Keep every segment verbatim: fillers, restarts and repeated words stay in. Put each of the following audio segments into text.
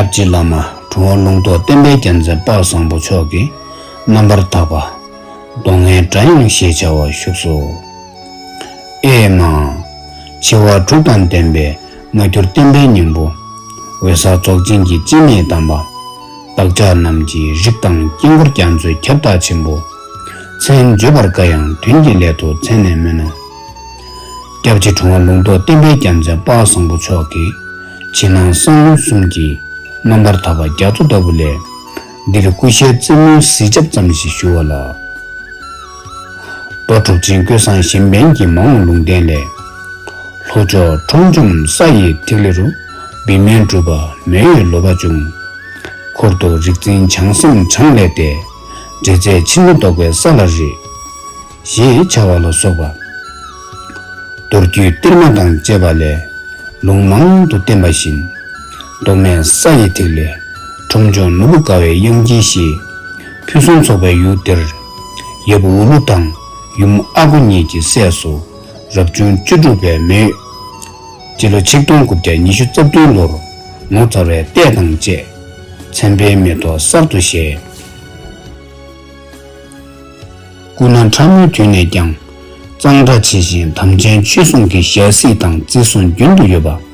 སྐྱབས་རྗེ་བླ་མ་གྲུབ་དབང་ལུང་རྟོགས་བསྟན་པའི་རྒྱལ་མཚན་དཔལ་བཟང་པོ་མཆོག་གི་རྣམ་པར་དག་པ། མདོ་སྔགས་སྒྲ་དབྱངས་ཞེས་བྱ་བ་བཞུགས་སོ། ཨེ་མ། བྱེ་བ་དྲུག་དང་ལྡན་པའི་མ་གྱུར་བསྟན་པའི་སྙིང་པོ། འོད་གསལ་རྫོགས་ཆེན་གྱི་སྤྱན་ནི་དམ་པ། བདག་ཅག་རྣམས་ཀྱི་རིགས་དང་དཀྱིལ་འཁོར་རྒྱ་མཚོའི་ཁྱབ་བདག་ཆེན་པོ། མཚན་བརྗོད་པར་དཀའ་ཡང་དོན་གྱི་སླད་དུ་མཚན་ནས་སྨོས་ན། སྐྱབས་རྗེ་གྲུབ་དབང་ལུང་རྟོགས་བསྟན་པའི་རྒྱལ་མཚན་དཔལ་བཟང་པོ་མཆོག་གིས་ཕྱི་ནང་གསང་ལུང་གསུམ་གྱི་རྣམ་པར་དག་པ་རྒྱ་མཚོ་ལྟ་བུ་ལས། འདིར་སྐུ་ཞབས་རྩེ་མོའི་གཟི་ཆབ་ཙམ་ཞིག་ཞུ་བ་ལགས། རྡོ་གྲུབ་ཆེན་ཀུན་བཟང་གཞན་ཕན་གྱི་མ་འོངས་ལུང་བསྟན་ལས། ལྷོ་ཕྱོགས་ཁྲོམ་འཇོམས་ས་ཡི་ཐིག་ལེ་རུ། བི་མའི་སྒྲུབ་པ་མེ་ཡོས་ལོ་པ་འབྱུང་། འཁོར་དུ་རིག་འཛིན་བྱང་སེམས་བྱང་ལས་ཏེ། འབྲེལ་ཚད་ཕྱི་ནུབ་ལྡོག་པའི་ས་ལ་རེག་ཞེས་བྱ་བ་ལ་སོགས་པ། མདོ་རྒྱུད་གཏེར་མ་དང་བཅས་པ་ལས། ལུང་མང་དུ་བསྟན་པ་བཞིན། མདོ་སྨད་ས་ཡི་ཐིག་ལེ། ཁྲོམ་འཇོམས་ནོར་བུ་དགའ་བའི་དབྱངས་ཀྱིས་བཞད། ཕུན་སུམ་ཚོགས་པའི་ཡུལ་འདིར། ཡབ་འུ་ལུ་དང་ཡུམ་ཨ་ཁུ་གཉིས་ཀྱི་སྲས་སུ། རབ་བྱུང་བཅུ་དྲུག་པའི་མེ་ཡོས། སྤྱི་ལོ་ཆིག་སྟོང་དགུ་བརྒྱ་ཉི་ཤུ་རྩ་བདུན་ལོར་ངོ་མཚར་བའི་ལྟས་དང་བཅས་མཚན་དཔེའི་མེ་ཏོག་གསར་དུ་བཞད། སྐུ་ན་ཕྲ་མོའི་དུས་ནས་ཀྱང་གཙང་སྦྲ་ཆེ་ཞིང་དམ་ཅན་ཆོས་སྲུང་གི་ཞལ་གཟིགས་དང་བརྩི་སྲུང་རྒྱུན་དུ་ཡོད་པ།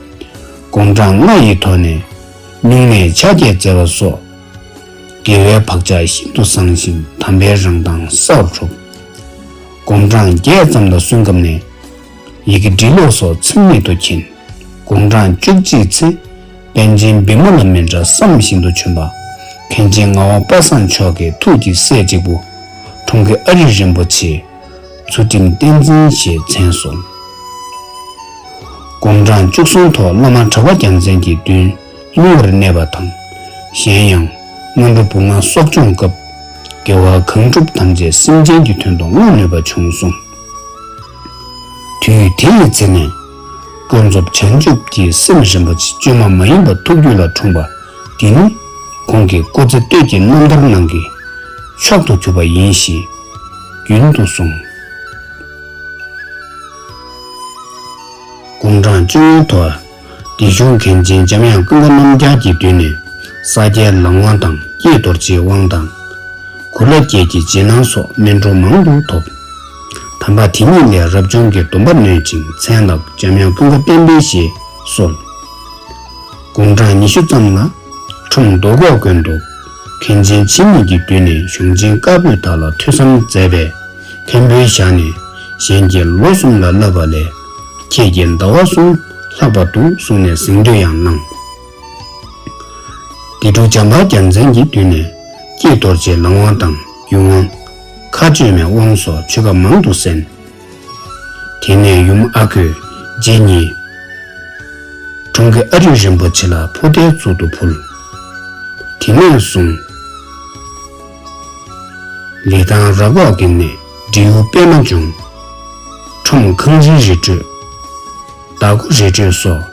དགུང་གྲངས་ལྔ་ཡི་ཐོག་ནས་སྨྱུང་གནས་ཕྱག་འཁྱེར་མཛད་པ་སོགས། དགེ་བའི་བག་ཆགས་ཤིན་ཏུ་བཟང་ཞིང་དམ་པའི་རང་མདངས་གསལ་བར་གྲུབ། དགུང་གྲངས་བརྒྱད་ཙམ་ལ་སོན་སྐབས་ནས། ཡི་གེ་འབྲི་ཀློག་སོགས་མཚམས་མེད་དུ་མཁྱེན། དགུང་གྲངས་བཅུ་གཅིག་ཚེ། པཎ་ཆེན་བི་མ་ལ་མི་འདྲ་བསམ་བཞིན་དུ་བྱོན་པ། མཁན་ཆེན་ངག་དབང་པ་སངས་མཆོག་གི་ཐུགས་ཀྱི་སྲས་གཅིག་པུ། འཁྲུངས་སྐྱེས་ཨ་རིག་རིན་པོ་ཆེ། ཚུལ་ཁྲིམས་བསྟན་འཛིན་ཞེས་མཚན་གསོལ། དགུང་གྲངས་བཅུ་གསུམ་ཐོག་བླ་མ་གྲགས་པ་རྒྱལ་མཚན་གྱི་མདུན་བསྙེན་པར་གནས་པ་དང་། གཞན་ཡང་སྔོན་འགྲོ་བུ་ལྔ་གསོག་སྦྱོང་སྐབས། དགེ་བ་གང་སྒྲུབ་ཐམས་ཅད་སེམས་ཅན་གྱི་དོན་དུ་བསྔོ་ནུས་པ་བྱུང་གསུངས། དུས་དེ་ཡི་ཚེ་ནས་ཀུན་རྫོབ་བྱང་ཆུབ་ཀྱི་སེམས་རིན་པོ་ཆེ་བཅོས་མ་མ་ཡིན་པ་ཐུགས་རྒྱུད་ལ་འཁྲུངས་པ་འདི་ནི་ཁོང་གི་སྐུ་ཚེ་སྟོད་ཀྱི་རྣམ་ཐར་ནང་གི་མཆོག་ཏུ་གྱུར་པ་ཡིན་ཞེས་རྒྱུན་དུ་གསུངས། དགུང་གྲངས་བཅོ་ལྔའི་ཐོག་དགེ་གཞུང་མཁན་ཆེན་འཇམ་དབྱངས་ཀུན་དགའ་རྣམ་རྒྱལ་གྱི་མདུན་ནས་ས་སྐྱའི་ལམ་དབང་དང་ཀྱེ་རྡོ་རྗེའི་དབང་དང་། གུ་ལ་བརྒྱད་ཀྱི་རྗེས་གནང་སོགས་སྨིན་གྲོལ་མང་དུ་ཐོབ། དམ་པ་དེ་ཉིད་ལས་རབ་བྱུང་གི་སྡོམ་པ་ནོད་ཅིང་མཚན་བཏགས་འཇམ་དབྱངས་ཀུན་དགའ་བསྟན་འཕེལ་ཞེས་གསོལ། དགུང་གྲངས་ཉི་ཤུ་ཙམ་ལ་ཁྲོམ་རྡོ་ཁོག་དགོན་དུ་མཁན་ཆེན་འཆི་མེད་ཀྱི་མདུན་ནས་གཞུང་ཆེན་བཀའ་པོད་དག་ལ་ཐོས་བསམ་མཛད་པས། མཁན་པོའི་ཞལ་ནས་གཞན་གྱིས་ལོ་གསུམ་ལ་བསླབས་པ་ལས་ཁྱེད་ཀྱིས་ཟླ་བ་གསུམ་ལྷག་པ་འདུག་གསུངས་ནས་གཟེངས་བསྟོད་ཡང་གནང་། དེ་འབྲུག་བྱམས་པ་རྒྱལ་མཚན་གྱི་མདུན་ནས་ཀྱེ་རྡོ་རྗེའི་ལམ་དབང་དང་རྒྱུད་དབང་། མཁའ་སྤྱོད་མའི་དབང་སོགས་ཆོས་བཀའ་མང་དུ་གསན། དེ་ནས་ཡུམ་ཨ་ཁུས་རྗེ་ཉིད་འཁྲུངས་སྐྱེས་ཨ་རིག་རིན་པོ་ཆེ་ལ་ཕོ་རྟའི་གཙུག་ཏུ་ཕུལ། དེ་ནས་བཟུང་ལི་ཐང་ར་ཁོག་གི་གནས་འབྲི་གུ་པད་མ་ལྗོངས། ཁྲོམ་ཁང་རིལ་རི་ཁྲོད། དྭགས་པོ་རི་ཁྲོད་སོགས།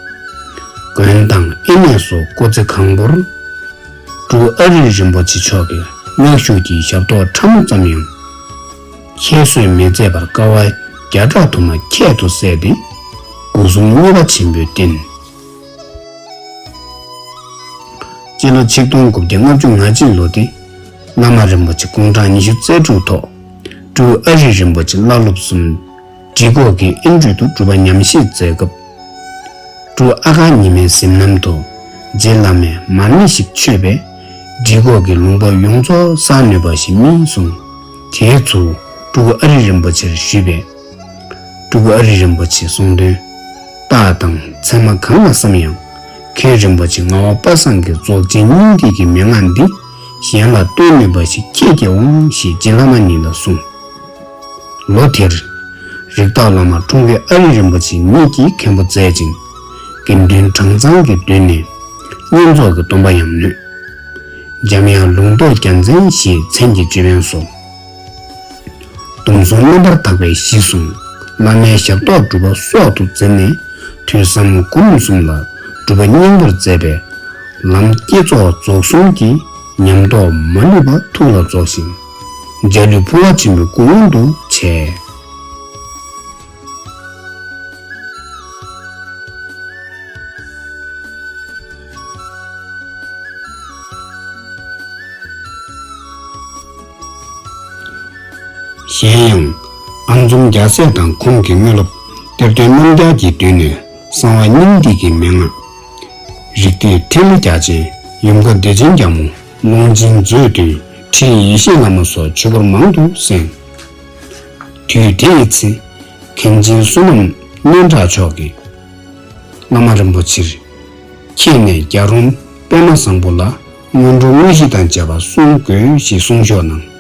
དགོན་དང་དབེན་གནས་སོགས་སྐོར་རྩེ་གང་པོར། སྤྲུལ་ཨ་རིག་རིན་པོ་ཆེ་མཆོག་གི་མངག་གཞུག་གི་ཞབས་ཏོག་ཕྲ་མོ་ཙམ་ཡང་། ཁྱད་གསོད་མི་མཛད་པར་དཀའ་བ་བརྒྱ་ཕྲག་དུ་མ་ཁྱད་དུ་བསད་དེ། སྒོ་གསུམ་མཉེས་པ་ཆེན་པོས་བསྟེན། སྤྱི་ལོ་ཆིག་སྟོང་དགུ་བརྒྱ་ལྔ་བཅུ་ང་གཅིག་ལོ་སྟེ། བླ་མ་རིན་པོ་ཆེ་དགུང་གྲངས་ཉི་ཤུ་རྩ་དྲུག་ཐོག་སྤྲུལ་ཨ་རིག་རིན་པོ་ཆེ་བླ་སློབ་གསུམ། འབྲི་གོག་གི་ཨིན་སྤྲུལ་དུ་སྒྲུབ་པ་ཉམས་བཞེས་མཛད་སྐབས། སྤྲུལ་ཨ་ཁ་ཉི་མའི་གཟིམ་ནམ་དུ། རྗེ་བླ་མས་མར་མེ་ཞིག་མཆོད་པས། འབྲི་གོག་གི་ལུང་པ་ཡོངས་རྫོགས་བསལ་ནུས་པ་ཞིག་སྨིན་གསུངས། དེའི་ཚུལ་སྤྲུལ་སྐུ་ཨ་རིག་རིན་པོ་ཆེར་ཞུས་པས། སྤྲུལ་སྐུ་ཨ་རིག་རིན་པོ་ཆེས་གསུངས་དོན། རྟགས་དང་མཚན་མ་གང་ལ་བསམ་ཡང་། མཁན་རིན་པོ་ཆེ་ངག་དབང་པ་སངས་ཀྱི་རྫོགས་ཆེན་སྙིང་ཐིག་གི་མན་ངག་འདི་གཞན་ལ་སྟོན་ནུས་པ་ཞིག་ཁྱེད་ཀྱིས་འོང་ཞེས་རྗེ་བླ་མ་ཉིད་ལ་གསུངས། ལོ་དེར། རིགས་བདག་བླ་མ་འཁྲུངས་སྐྱེས་ཨ་རིག་རིན་པོ་ཆེ་ཉིད་ཀྱིས་མཁན་པོ་མཛད་ཅིང་། དགེ་འདུན་གྲངས་ཚང་གི་མདུན་ནས་བསྙེན་རྫོགས་ཀྱི་སྡོམ་པ་ཡང་ནོད། འཇམ་དབྱངས་ལུང་རྟོགས་རྒྱལ་མཚན་ཞེས་མཚན་གྱིས་ཅོད་པན་གསོལ། སྡོམ་བཟུང་རྣམ་པར་དག་པའི་གཞི་བཟུང་། བླ་མའི་ཞབས་ཏོག་སྒྲུབ་པ་སོགས་དུ་མཛད་ནས། ཐོས་བསམ་སྒོམ་གསུམ་ལ་སྒྲུབ་པ་བསྙེན་པར་མཛད་པས། ལམ་བསྐྱེད་རྫོགས་རྫོགས་གསུམ་གྱི་ཉམས་རྟོགས་མ་ལུས་པ་ཐུགས་ལ་རྫོགས་ཤིང་། འཇའ་ལུས་འཕོ་བ་ཆེན་པོའི་སྐུ་མངོན་དུ་བྱས། གཞན་ཡང་། ཨ་འཛོམ་རྒྱལ་སྲས་དང་ཁོང་གི་དངོས་སློབ་གཏེར་སྟོན་རྣམ་རྒྱལ་གྱི་མདུན་ནས་གསང་བ་སྙིང་ཐིག་གི་མན་ངག་རིགས་གཏེར་ཐིག་ལེ་རྒྱ་ཆེན་ཡུམ་བཀའ་བདེ་ཆེན་རྒྱལ་མོ་ཀློང་ཆེན་མཛོད་བདུན་ཁྲིད་ཡེ་ཤེས་བླ་མ་སོགས་ཆོས་སྐོར་མང་དུ་གསན། དུས་དེ་ཡི་ཚེ། མཁན་ཆེན་བསོད་ནམས་སྙན་གྲགས་མཆོག་གིས། བླ་མ་རིན་པོ་ཆེར། ཁྱེད་ནས་རྒྱལ་རོང་པདྨ་བཟང་པོ་ལ་སྔོན་འགྲོ་དངོས་གཞི་དང་བཅས་པ་གསུང་དགོས་ཞེས་གསུང་ཞོར་གནང་།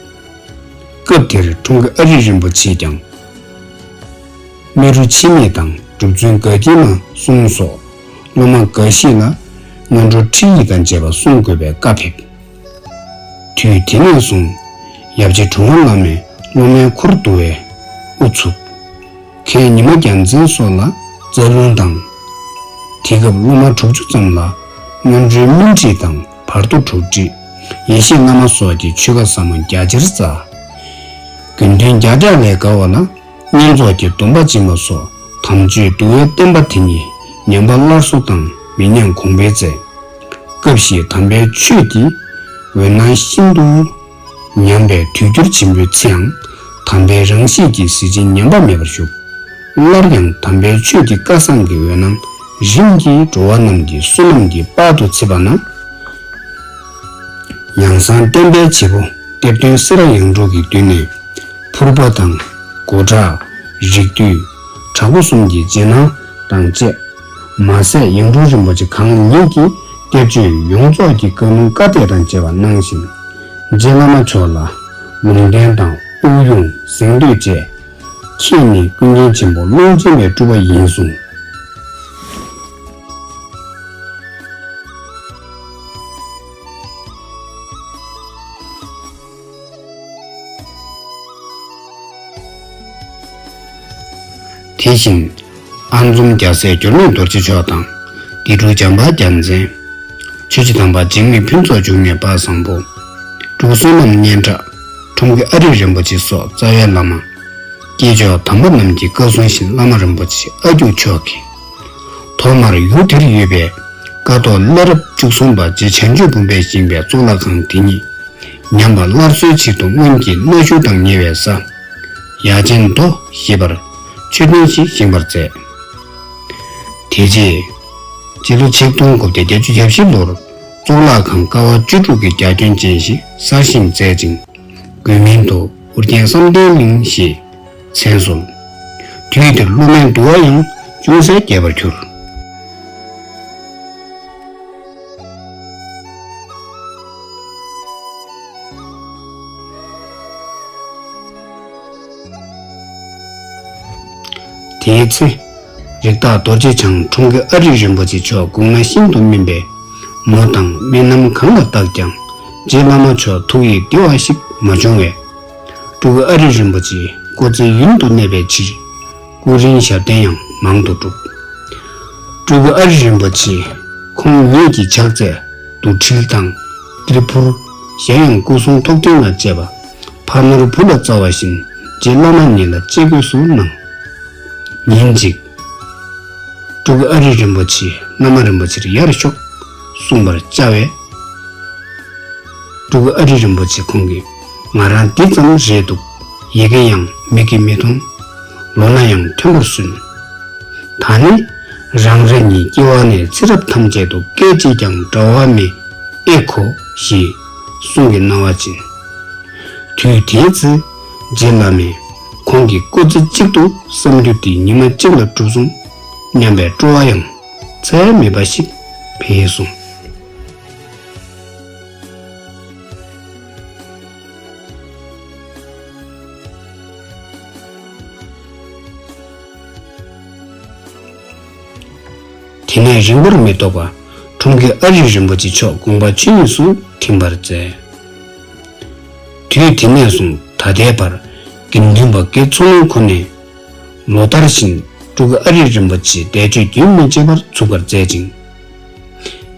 སྐབས་དེར་འཁྲུངས་སྐར་ཨ་རི་རིན་པོ་ཆེས་ཀྱང་། རྨེ་རུ་འཆི་མེད་དང་གྲུབ་ཚུལ་དགའ་སྐྱིད་མ་གསུམ་སོགས་སློབ་མ་འགའ་ཞིག་ལ་སྔོན་འགྲོ་ཁྲིད་ཡིག་དང་བཅས་པ་གསུང་དགོས་པའི་བཀའ་ཕེབས། དུས་དེ་ནས་བཟུང་ཡབ་རྗེ་གྲུབ་དབང་བླ་མས་སློབ་མའི་འཁོར་བསྡུ་བའི་དབུ་ཚུགས། མཁན་ཉི་མ་རྒྱལ་མཚན་སོགས་ལ་རྩ་ལྷུང་དང་། དེ་སྐབས་སློབ་མ་དྲུག་ཅུ་ཙམ་ལ་སྔོན་འགྲོའི་སྨིན་ཁྲིད་དང་བར་དོ་དྲུག་ཁྲིད། ཡེ་ཤེས་བླ་མ་སོགས་ཀྱི་ཆོས་བཀའ་ཟབ་མོ་རྒྱ་ཆེར་སྩལ། དགེ་འདུན་བརྒྱ་ཕྲག་ལས་བརྒལ་བ་ལ་བསྙེན་རྫོགས་ཀྱི་སྡོམ་པ་སྦྱིན་པ་སོགས་དམ་ཆོས་འདུལ་བའི་བསྟན་པ་དེ་ཉིད་ཉམས་པ་སླར་གསོ་དང་མི་ཉམས་གོང་འཕེལ་མཛད། སྐབས་ཤིག་དམ་པའི་ཆོས་ཀྱི་འོད་སྣང་ཤིན་ཏུ་ཉམས་པའི་དུས་འགྱུར་ཆེན་པོའི་ཚེའང་དམ་པའི་རང་གཤིས་ཀྱི་གཟི་བྱིན་ཉམས་པ་མེད་པར་བཞུགས། སླར་ཡང་དམ་པའི་ཆོས་ཀྱི་སྐལ་བཟང་གི་འོད་སྣང་རིམ་གྱིས་འགྲོ་བ་རྣམས་ཀྱི་བསོད་ནམས་ཀྱི་དཔལ་དུ་ཚིག་པ་ན། ཡང་གསང་བསྟན་པའི་བྱེད་པོ་གཏེར་སྟོན་སེ་ར་ཡང་འབྲུག་གི་མདུན་ནས་ཕུར་པ་དང་། སྒོ་ཁྲག་རིགས་འདུས། དྲག་པོ་གསུམ་གྱི་རྗེས་གནང་དང་བཅས། མ་ཟད་ཡང་འབྲུག་རིན་པོ་ཆེ་གང་ཉིད་ཀྱིས་གཏེར་ཆོས་ཡོངས་རྫོགས་ཀྱི་བཀའ་ལུང་བཀའ་གཏད་དང་བཅས་པ་གནང་ཞིང་། རྗེ་བླ་མ་མཆོག་ལ་ལུང་བསྟན་དང་དབུགས་དབྱུང་གཟེངས་བསྟོད་བཅས། ཁྱེད་ནི་ཀུན་མཁྱེན་ཆེན་པོ་ཀློང་ཆེན་པའི་སྤྲུལ་པ་ཡིན་གསུངས། དེ་བཞིན། ཨ་འཛོམ་རྒྱལ་སྲས་འགྱུར་མེད་རྡོ་རྗེ་མཆོག་དང་། སྡེ་དྲུག་བྱམས་པ་རྒྱལ་མཚན། ཆོས་རྗེ་དམ་པ་འཇིགས་མེད་ཕུན་ཚོགས་འབྱུང་གནས་དཔལ་བཟང་པོ། འབྲུག་བསོད་ནམས་སྙན་གྲགས། འཁྲུངས་སྐར་ཨ་རི་རིན་པོ་ཆེ་སོགས་རྩ་བའི་བླ་མ། སྐྱེས་མཆོག་དམ་པ་རྣམས་ཀྱི་བཀའ་སྲུང་བཞིན་བླ་མ་རིན་པོ་ཆེ་ཨ་རྒྱུག་མཆོག་གིས། ཐོག་མར་ཡུལ་དེར་ཡོད་པའི་ཀཿཐོག་བླ་རབས་བཅུ་གསུམ་པ་རྗེ་བྱང་ཆུབ་བུམ་པས་བཞེངས་པའི་གཙུག་ལག་ཁང་དེ་ཉིད། ཉམས་པ་སླར་གསོའི་ཆེད་དུ་སྔོན་གྱི་གནའ་ཤུལ་དང་ཉེ་བའི་ས། ཡ་ཆེན་རྡོ་ཞེས་པར་མཆོད་རྟེན་ཞིག་བཞེངས་པར་མཛད། དེ་རྗེས། སྤྱི་ལོ་ཆིག་སྟོང་དགུ་བརྒྱ་བརྒྱད་ཅུ་གྱ་བཞི་ལོར་གཙུག་ལག་ཁང་ཀ་བ་བཅུ་དྲུག་གི་རྒྱ་ཁྱོན་ཅན་ཞིག་གསར་བཞེངས་མཛད་ཅིང་། དགོན་མིང་དུ་ཨོ་རྒྱན་བསམ་གཏན་གླིང་ཞེས་མཚན་གསོལ། དུས་དེར་སློབ་མའི་འདུ་བ་ཡང་ཅུང་ཟད་རྒྱས་པར་གྱུར། དེའི་ཚེ། རིགས་བདག་རྡོ་རྗེ་འཆང་འཁྲུངས་སྐར་ཨ་རི་རིན་པོ་ཆེ་མཆོག་དགུང་ན་ཤིན་ཏུ་སྨིན་པས། མོ་དང་སྨན་ལམ་གང་ལ་བརྟགས་ཀྱང་། རྗེ་བླ་མ་མཆོག་ཐུགས་ཡིད་བདེ་བ་ཞིག་མ་བྱུང་བས། སྤྲུལ་སྐུ་ཨ་རི་རིན་པོ་ཆེ་སྐུ་ཚེ་ཡུན་དུ་གནས་པའི་ཕྱིར། སྐུ་རིམ་ཞབས་བརྟན་ཡང་མང་དུ་བསྒྲུབས། སྤྲུལ་སྐུ་ཨ་རི་རིན་པོ་ཆེ་ཁོང་ཉིད་ཀྱི་ཕྱག་རྩལ་དུ་དྲིལ་དང་། ཏྲི་ཕུར། གཞན་ཡང་སྐུ་གསུང་ཐུགས་རྟེན་ལ་བཅས་པ་ཕ་ནོར་བུ་ལ་སྩལ་བ་བཞིན་རྗེ་བླ་མ་ཉིད་ལ་ཅི་དགོས་སུ་གནང་། ཉིན་གཅིག་སྤྲུལ་སྐུ་ཨ་རི་རིན་པོ་ཆེས་བླ་མ་རིན་པོ་ཆེར་ཡར་ཤོག་གསུངས་པར་བཅར་བས། སྤྲུལ་སྐུ་ཨ་རི་རིན་པོ་ཆེ་ཁོང་གིས་ང་རང་འདི་ཙམ་རེད་འདུག་ཡི་གེ་ཡང་མིག་གིས་མི་མཐོང་། ལོ་ན་ཡང་ཐོན་པར་སོན། ད་ནི་རང་རེ་གཉིས་སྐྱེ་བ་ནས་ཚེ་རབས་ཐམས་ཅད་དུ་སྐད་ཅིག་ཀྱང་འབྲལ་བ་མེད་ཨེ་གོ་ཞེས་གསུང་གི་གནང་བ་བྱིན། དུས་དེའི་ཚེ་རྗེ་བླ་མས་ཁོང་གི་སྐུ་ཚེ་གཅིག་ཏུ་བསམ་རྒྱུ་དེ་ཉི་མ་གཅིག་ལ་གྲུབ་སོང་སྙམ་པའི་སྤྲོ་བ་ཡང་ཚད་མེད་པ་ཞིག་འཕེལ་སོང་། དེ་ནས་རིང་པོར་མི་ཐོགས་པར་འཁྲུངས་སྐར་ཨ་རི་རིན་པོ་ཆེ་མཆོག་དགོངས་པ་ཆོས་དབྱིངས་སུ་ཐིམ་པར་མཛད། དུས་དེ་ནས་བཟུང་ད་ལྟའི་བར་དགེ་འདུན་པ་དགེ་ཚུལ་སློང་ཁོ་ནས་ལོ་ལྟར་བཞིན་སྤྲུལ་སྐུ་ཨ་རི་རིན་པོ་ཆེའི་འདས་མཆོད་རྒྱུན་མི་ཆད་པར་ཚུགས་པར་མཛད་ཅིང་།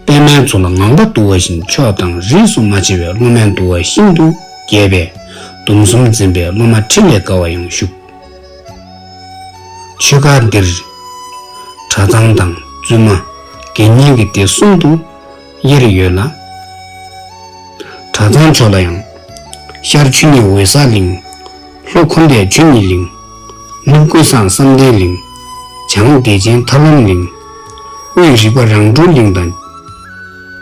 པདྨའི་མཚོ་ལ་ངང་པ་འདུ་བ་བཞིན་ཕྱོགས་དང་རིས་སུ་མ་ཕྱེ་བའི་སློབ་མའི་འདུ་བ་ཤིན་ཏུ་རྒྱས་པས་སྡོམ་གསུམ་འཛིན་པའི་སློབ་མ་ཁྲི་ལས་བརྒལ་བ་ཡང་བཞུགས། ཆོས་སྒར་འདིར་གྲྭ་ཚང་དང་བཙུན་མ་དགེ་བསྙེན་གྱི་སྡེ་གསུམ་དུ་དབྱེར་ཡོད་ལ། གྲྭ་ཚང་ཕྱོགས་ལ་ཡང་ཤར་ཆོས་ཉིད་འོད་གསལ་གླིང་། ལྷོ་འཁོར་འདས་ཆོས་ཉིད་གླིང་། ནུབ་ཀུན་བཟང་བསམ་གཏན་གླིང་། བྱང་བདེ་ཆེན་ཐར་ལམ་གླིང་། དབུས་རིག་པ་རང་གྲོལ་གླིང་དང་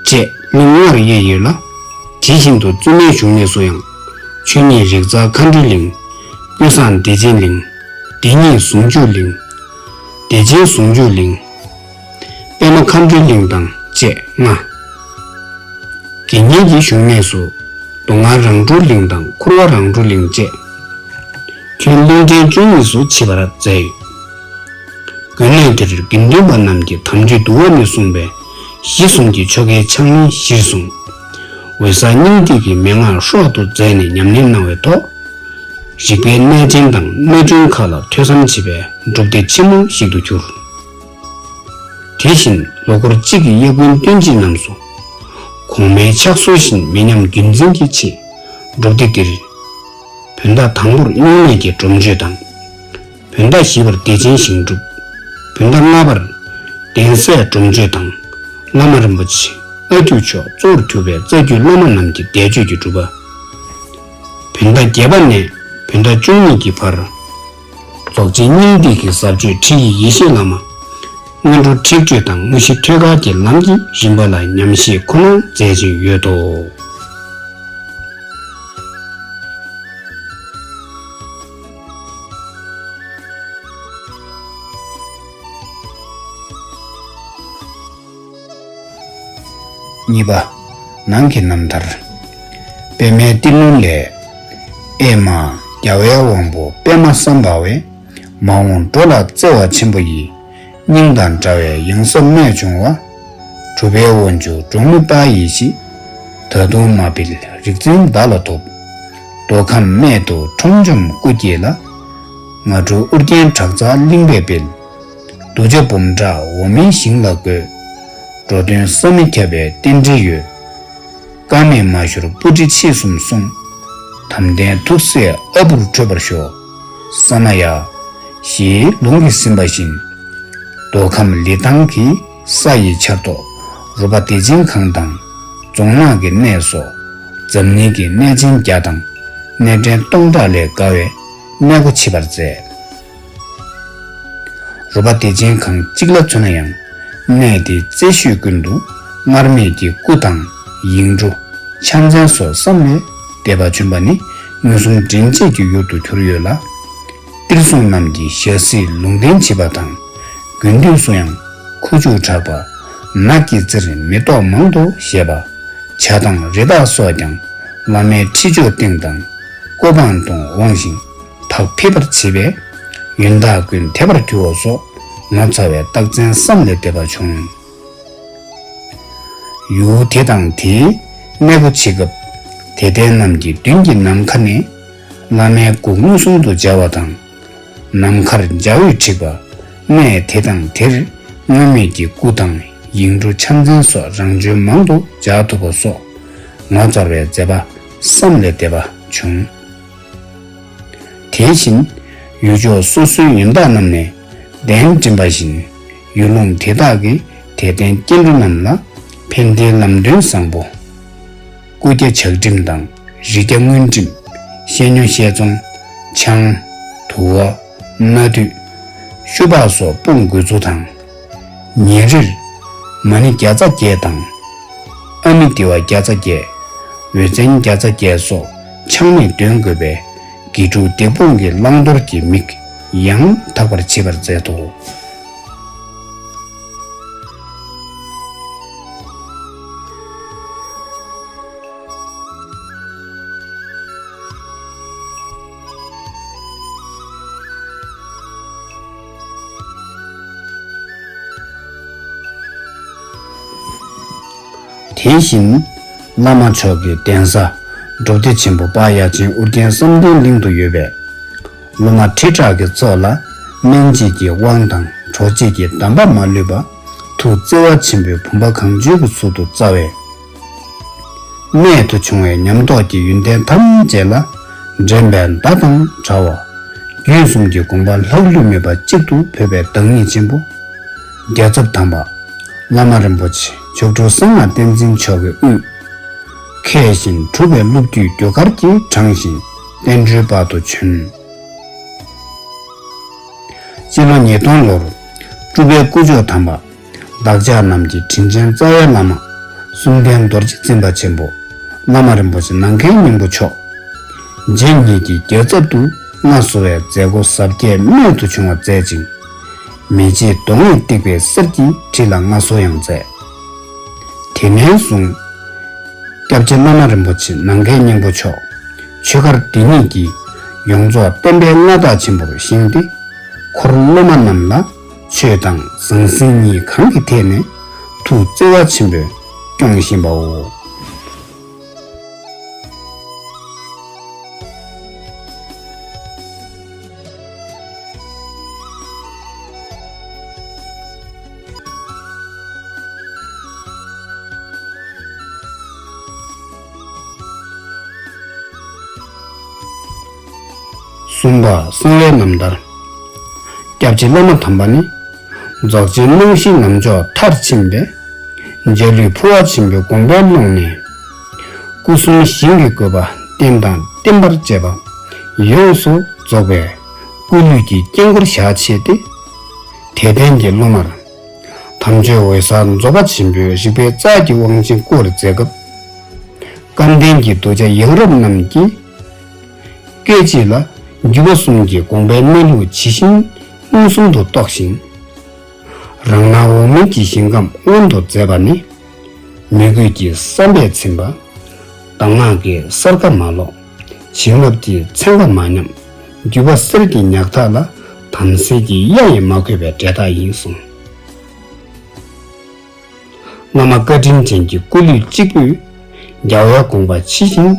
བཅས་གླིང་ལྔར་དབྱེ་ཡོད་ལ། དེ་བཞིན་དུ་བཙུན་མའི་བཞུགས་གནས་སུ་ཡང་ཆོས་ཉིད་རིག་རྩལ་མཁའ་འགྲོའི་གླིང་། ཀུན་བཟང་བདེ་ཆེན་གླིང་། བདེ་ཉིད་ཟུང་འཇུག་གླིང་། བདེ་ཆེན་ཟུང་འཇུག་གླིང་། པདྨ་མཁའ་འགྲོའི་གླིང་དང་བཅས་ལྔ། དགེ་བསྙེན་གྱི་བཞུགས་གནས་སུ་མདོ་སྔགས་རང་གྲོལ་གླིང་དང་འཁོར་བ་རང་གྲོལ་གླིང་བཅས། ཁྱོན་གླིང་ཕྲན་བཅུ་གཉིས་སུ་ཕྱེ་བར་མཛད་ཡོད། དགོན་གནས་དེར་དགེ་འདུན་པ་རྣམས་ཀྱིས་དམ་ཆོས་འདུལ་བ་ནས་བཟུང་བའི་གཞི་གསུམ་གྱི་ཆོ་གའི་ཕྱག་ལེན་གཞིར་བཟུང་། འོད་གསལ་སྙིང་ཐིག་གི་མན་ངག་ཧྲོག་ཏུ་མཛད་ནས་ཉམས་ལེན་གནང་བའི་ཐོག་རིག་པའི་གནས་ཆེན་དང་གནས་དྲུང་ཁག་ལ་ཐོས་བསམ་བྱེད་པའི་སྒྲུབ་སྡེ་ཆེན་མོ་ཞིག་ཏུ་གྱུར། དེ་བཞིན་ལོ་འཁོར་གཅིག་གི་དབྱར་དགུན་སྟོན་དཔྱིད་རྣམས་སུ། གོང་མའི་ཕྱག་སྲོལ་བཞིན་མི་ཉམས་རྒྱུན་འཛིན་གྱི་ཆེད་སྒྲུབ་སྡེ་འདིར། བོད་ཟླ་དང་པོར་སྨྱུང་གནས་ཀྱི་སྒྲུབ་མཆོད་དང་། བོད་ཟླ་བཞི་པར་བདེ་ཆེན་ཞིང་སྒྲུབ། བོད་ཟླ་ལྔ་པར་གདན་སའི་སྒྲུབ་མཆོད་དང་། བླ་མ་རིན་པོ་ཆེ་ཨ་ཐུས་མཆོག་གཙོ་བོར་གྱུར་པའི་རྩ་བརྒྱུད་བླ་མ་རྣམས་ཀྱི་འདས་མཆོད་ཀྱི་སྒྲུབ་པ། བོད་ཟླ་བརྒྱད་པ་ནས་བོད་ཟླ་བཅུ་གཉིས་ཀྱི་བར། རྫོགས་ཆེན་སྙིང་ཐིག་གི་ཟབ་ཆོས་ཁྲིད་ཡིག་ཡེ་ཤེས་བླ་མ། སྔོན་འགྲོ་ཁྲིད་སྤྱོད་དང་དངོས་གཞི་ཐོད་རྒལ་གྱི་ལམ་གྱི་རིམ་པ་ལ་ཉམས་བཞེས་ཁོ་ན་མཛད་བཞིན་ཡོད་དོ། གཉིས་པ། ནང་གི་རྣམ་ཐར། པདྨའི་གཏེར་ལུང་ལས། ཨེ་མ། རྒྱལ་བའི་དབང་པོ་པདྨ་སམ་བྷ་ཝས། མ་འོངས་འགྲོ་ལ་བརྩེ་བ་ཆེན་པོ་ཡིས། སྙིང་དང་འདྲ་བའི་ཡང་ཟབ་གནས་བྱུང་བ། གྲུབ་པའི་དབང་ཕྱུག་འབྲོག་མི་དཔལ་ཡེ་ཤེས། ད་དུང་མ་སྤེལ་རིག་འཛིན་བདག་ལ་ཐོབ། མདོ་ཁམས་སྨད་དུ་ཁྲོམ་འཇོམས་སྐུ་སྐྱེས་ལ། སྔ་དྲོ་ཨོ་རྒྱན་བྲག་རྩ་གླིང་པས་སྤེལ། གདུལ་བྱ་འབུམ་ཕྲག་འོག་མིན་ཞིང་ལ་འགོད། འགྲོ་དོན་བསམ་མི་ཁྱབ་པའི་རྟེན་འབྲེལ་ཡོད། ཀ་མད་མ་ཞུར་སྤུ་གྲི་མཆེད་གསུམ་བསྲུང་། དམ་ལྡན་ཐུགས་སྲས་ཨ་བུར་ཁྲོས་པར་ཤོག། ས་མ་ཡ། ཞེས་ལུང་གིས་ཟིན་པ་བཞིན། མདོ་ཁམས་ལི་ཐང་གི་ས་ཡི་ཆར་ཐོག་རོ་པ་བདེ་ཆེན་ཁང་དང་། རྫོང་ནག་གི་གནས་སོགས་འཛམ་གླིང་གི་གནས་ཆེན་བརྒྱ་དང་གནས་ཕྲན་སྟོང་ཕྲག་ལས་བརྒལ་བའི་གནས་སྒོ་ཕྱེ་བར་མཛད། རོ་པ་བདེ་ཆེན་ཁང་གཅིག་ལ་མཚོན་ན་ཡང་། གནས་དེའི་རྩེ་ཤོད་ཀུན་ཏུ་སྔར་མེད་ཀྱི་སྐུ་དང་ཡིག་འབྲུ་ཕྱག་མཚན་སོགས་བསམ་ལས་འདས་པ་བྱོན་པ་ནི་མངོན་སུམ་དྲན་རྗེས་ཀྱི་ཡུལ་དུ་གྱུར་ཡོད་ལ། གཏེར་སྲུང་རྣམས་ཀྱིས་ཞལ་གཟིགས་ལུང་བསྟན་བྱེད་པ་དང་། དགོན་སྡེ་སུ་ཡང་ཁུ་བྱུག་གྲགས་པ། ནགས་ཀྱི་རྩེར་མེ་ཏོག་མང་དུ་བཞད་པ། བྱ་དང་རི་དྭགས་སོགས་ཀྱང་བླ་མའི་ཁྲི་མཆོག་སྟེང་དང་། སྐུ་པང་དུ་འོང་ཞིང་བག་ཕེབས་པར་བྱེད་པས། ཡོན་བདག་ཀུན་དད་པར་གྱུར་བ་སོགས་ངོ་མཚར་བའི་རྟགས་མཚན་བསམ་ལས་འདས་པ་བྱུང་། ཡུལ་དེ་དང་དེའི་གནས་སྒོ་ཕྱེ་སྐབས། དད་ལྡན་རྣམས་ཀྱིས་མདུན་གྱི་ནམ་མཁའ་ནས་བླ་མའི་སྐུ་མངོན་སུམ་དུ་མཇལ་བ་དང་། ནམ་མཁར་འཇའ་འོད་འཁྲིགས་པ། གནས་དེ་དང་དེར་སྔར་མེད་ཀྱི་སྐུ་དང་ཡིག་འབྲུ་ཕྱག་མཚན་སོགས་རང་བྱོན་མང་དུ་མཇལ་ཐུབ་པ་སོགས་ངོ་མཚར་བའི་མཛད་པ་བསམ་ལས་འདས་པ་བྱུང་། དེ་བཞིན་ཡུལ་ཕྱོགས་སོ་སོའི་ཡོན་བདག་རྣམས་ནས་གདན་འདྲེན་པ་བཞིན་ཡུལ་ལུང་དེ་དག་གི་དད་ལྡན་སྐྱེ་འགྲོ་རྣམས་ལ་ཕན་བདེའི་ལམ་སྟོན་བཟང་པོ། སྐུ་རྒྱ་ཕྱག་བྲིས་དང་རིགས་རྒྱ་སྔོན་བྲིས། བཤད་སྨྱོ་བཤད་བཙོང་། ཆང་། དུ་བ། སྣ་དུད། ཤུ་བག་སོགས་སྤོང་དགོས་ཚུལ་དང་། ཉིན་རེར་མ་ཎི་བརྒྱ་རྩ་བརྒྱད་དང་། ཨ་ནི་དེ་བ་བརྒྱ་རྩ་བརྒྱད། འོད་མཚན་བརྒྱ་རྩ་བརྒྱད་སོགས་ཆག་མེད་འདོན་དགོས་པའི་དགེ་ཕྲུག་སྡིག་སྤོང་གི་བླང་དོར་གྱི་མིག་ཡང་དག་པར་བྱེད་པར་མཛད་དོ། དེ་བཞིན་བླ་མ་མཆོག་གི་གདན་ས་སྒྲུབ་སྡེ་ཆེན་པོ་དཔལ་ཡ་ཆེན་ཨོ་རྒྱན་བསམ་གཏན་གླིང་དུ་ཡོད་པའི་སློབ་མ་ཁྲི་ཕྲག་གི་ཚོགས་ལ་སྨན་བྱེད་ཀྱི་དབང་དང་གྲོགས་བྱེད་ཀྱི་གདམས་པ་མ་ལུས་པ། ཐུགས་བརྩེ་བ་ཆེན་པོས་བུམ་པ་གང་བྱོའི་ཚུལ་དུ་སྩལ་བས། རྨད་དུ་བྱུང་བའི་ཉམས་རྟོགས་ཀྱི་ཡོན་ཏན་ཐམས་ཅད་ལ་འགྲན་པའི་མདའ་དང་བྲལ་བ། རྒྱུད་གསུམ་གྱི་དགོངས་པ་ལྷག་ལུས་མེད་པ་གཅིག་ཏུ་བོད་པའི་བདག་ཉིད་ཆེན་པོ། རྒྱལ་ཚབ་དམ་པ་བླ་མ་རིན་པོ་ཆེ་མཆོག་སྤྲུལ་གསང་སྔགས་བསྟན་འཛིན་མཆོག་གི་དབུས། མཁས་ཤིང་གྲུབ་པའི་སློབ་བརྒྱུད་རྒྱུ་སྐར་གྱིས་དྲངས་ཤིང་ བསྟན་འགྲོའི་བར་དུ་བྱོན། སྤྱི་ལོ་ཉིས་སྟོང་ལོར་སྤྲུལ་པའི་སྐུ་མཆོག་དམ་པ་བདག་ཅག་རྣམས་ཀྱི་དྲིན་ཅན་རྩ་བའི་བླ་མ་གསུམ་ལྡན་རྡོ་རྗེ་འཛིན་པ་ཆེན་པོ་བླ་མ་རིན་པོ་ཆེ་ནམ་མཁའི་སྙིང་པོ་མཆོག་རྗེ་ཉིད་ཀྱི་རྒྱལ་ཚབ་ཏུ་མངའ་གསོལ་བའི་མཛད་སྒོ་གཟབ་རྒྱས་རྨད་དུ་བྱུང་བ་མཛད་ཅིང་། མི་བརྗེད་གདོང་ལྔས་བཏེགས་པའི་གསེར་གྱི་ཁྲི་ལ་མངའ་གསོལ་ཡང་མཛད། དེ་ནས་བཟུང་། སྐྱབས་རྗེ་བླ་མ་རིན་པོ་ཆེ་ནམ་མཁའི་སྙིང་པོ་མཆོག་ཆོས་སྒར་འདི་ཉིད་ཀྱི་ཡོངས་རྫོགས་བསྟན་པའི་མངའ་བདག་ཆེན་པོར་བཞེངས་ཏེ། འཁོར་སློབ་མ་རྣམས་ལ་ཆོས་དང་ཟང་ཟིང་གཉིས་གང་གི་ཐད་ནས་ཐུགས་བརྩེ་བ་ཆེན་པོས་སྐྱོང་བཞིན་པའོ། གསུམ་པ། གསང་བའི་རྣམ་ཐར། སྐྱབས་རྗེ་བླ་མ་དམ་པ་ནི། རྫོགས་ཆེན་སྣང་བཞིའི་ངམ་ཕྱོགས་མཐར་ཕྱིན་པའི། འཇའ་ལུས་འཕོ་བ་ཆེན་པོའི་དགོངས་པའི་ཀློང་ནས། སྐུ་གསུམ་ཞིང་གི་བཀོད་པ་རྟེན་དང་བརྟེན་པར་བཅས་པ་ཡོངས་སུ་རྫོགས་པའི་སྐུ་ལུས་ཀྱི་དཀྱིལ་འཁོར་ཞལ་ཕྱེ་སྟེ། དད་ལྡན་གྱི་སློབ་མར་དམ་ཆོས་འོད་གསལ་རྫོགས་པ་ཆེན་པོའི་རིག་པའི་རྩལ་གྱི་དབང་ཆེན་བསྐུར་མཛད་སྐབས། སྐལ་ལྡན་གྱི་གདུལ་བྱ་ཡང་རབས་རྣམས་ཀྱིས། སྐད་ཅིག་ལ་འདུས་པ་གསུམ་གྱི་དགོངས་པའི་གནས་ལུགས་ཇི་བཞིན་མངོན་སུམ་དུ་རྟོགས་ཤིང་། རང་སྣང་འོག་མིན་གྱི་ཞིང་ཁམས་མངོན་དུ་མཛད་པ་ནི། མོས་གུས་ཀྱི་བསམ་པས་ཚིམ་པ། གདམས་ངག་གི་གསེར་ཁ་མ་ལོག་བྱིན་རླབས་ཀྱི་ཚན་ཁ་མ་ཉམས། འདུས་པ་གསེར་གྱི་ཉག་ཐག་ལ། དམ་ཚིག་གི་གཡའ་ཡིས་མ་གོས་པའི་འབྲས་རྟགས་ཡིན་གསུངས། བླ་མ་བཀའ་དྲིན་ཅན་གྱི་སྐུ་ལུས་གཅིག་པུས། རྒྱལ་བའི་དགོངས་པ་ཇི་བཞིན་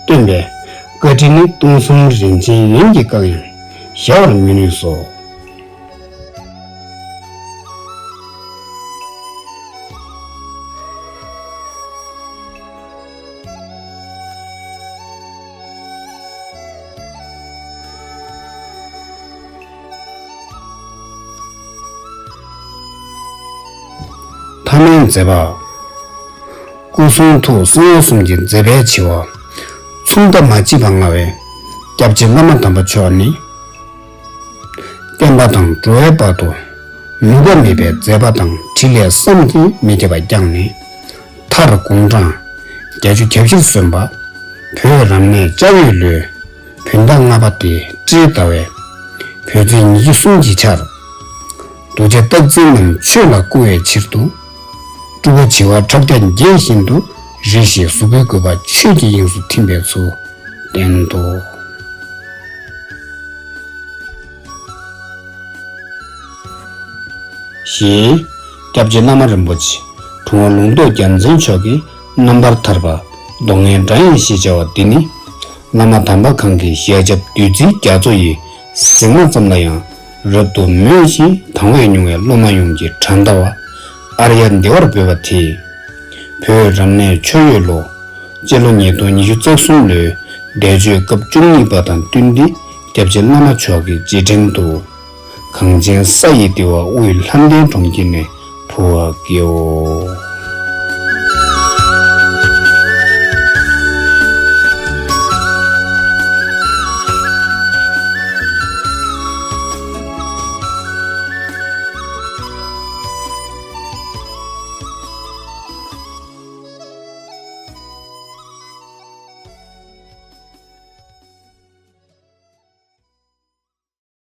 སྟོན་པའི། བཀའ་དྲིན་ནི་སྟོང་གསུམ་རིན་ཆེན་ཡོན་གྱིས་བཀག་ཡང་། གཞལ་བར་མི་ནུས་སོ། ཐ་མའི་མཛད་པ། སྐུ་གསུང་ཐུགས་གསང་བ་གསུམ་གྱི་མཛད་པའི་བྱེ་བ། མཚུངས་ཟླ་མ་མཆིས་པ་མངའ་བའི་སྐྱབས་རྗེ་བླ་མ་དམ་པ་མཆོག་ནི། བསྟན་པ་དང་འགྲོ་བའི་བར་དུ་ནུས་པ་མེད་པའི་མཛད་པ་དང་ཕྲིན་ལས་བསམ་གྱིས་མི་ཁྱབ་པ་བསྐྱངས་ནས། མཐར་དགུང་གྲངས་བརྒྱད་ཅུ་གྱ་བཞིར་སོན་པ། བོད་རབ་གནས་ལྕགས་ཡོས་ལོའི་བོད་ཟླ་ལྔ་པ་སྟེ་སྤྲེལ་ཟླ་བའི་བོད་ཚེས་ཉི་ཤུ་གསུམ་གྱི་ཆར། གདུལ་བྱ་རྟག་འཛིན་རྣམས་ཆོས་ལ་བསྐུལ་བའི་ཕྱིར་དུ། སྤྲུལ་པ་བྱེ་བ་ཕྲག་བརྒྱ་འགྱེད་བཞིན་དུ་རེ་ཞིག་གཟུགས་པོའི་བཀོད་པ་ཆོས་ཀྱི་དབྱིངས་སུ་ཐིམ་པའི་ཚུལ་བསྟན་ཏོ། ཞེས། སྐྱབས་རྗེ་བླ་མ་རིན་པོ་ཆེ་གྲུབ་དབང་ལུང་རྟོགས་རྒྱལ་མཚན་མཆོག་གི་རྣམ་པར་ཐར་པ་མདོ་སྔགས་སྒྲ་དབྱངས་ཞེས་བྱ་བ་འདི་ནི། བླ་མ་དམ་པ་གང་གི་ཞལ་ཆབ་བདུད་རྩིའི་རྒྱ་མཚོ་ཡི་གཟིགས་སྣང་ཙམ་ལ་ཡང་རབ་ཏུ་མོས་ཤིང་དང་བས་མྱོང་བའི་སློབ་མ་ཡོངས་ཀྱི་དགྲ་ཟླ་བ་ཨརྱ་དེ་བར་འབོད་པ་དེས། བོད་རབ་གནས་ཆོས་ཡོས་ལོ། སྤྱི་ལོ་ཉིས་སྟོང་ཉི་ཤུ་རྩ་གསུམ་ལོའི་འདས་མཆོད་སྐབས་བཅུ་གཉིས་པ་དང་བསྟུན་ཏེ་སྐྱབས་རྗེ་བླ་མ་མཆོག་གི་རྗེས་དྲན་དུ། གངས་ཅན་ས་ཡི་ལྟེ་བ་དབུས་ལྷ་ལྡན་གྲོང་ཁྱེར་ནས་ཕུལ་བར་བགྱིའོ།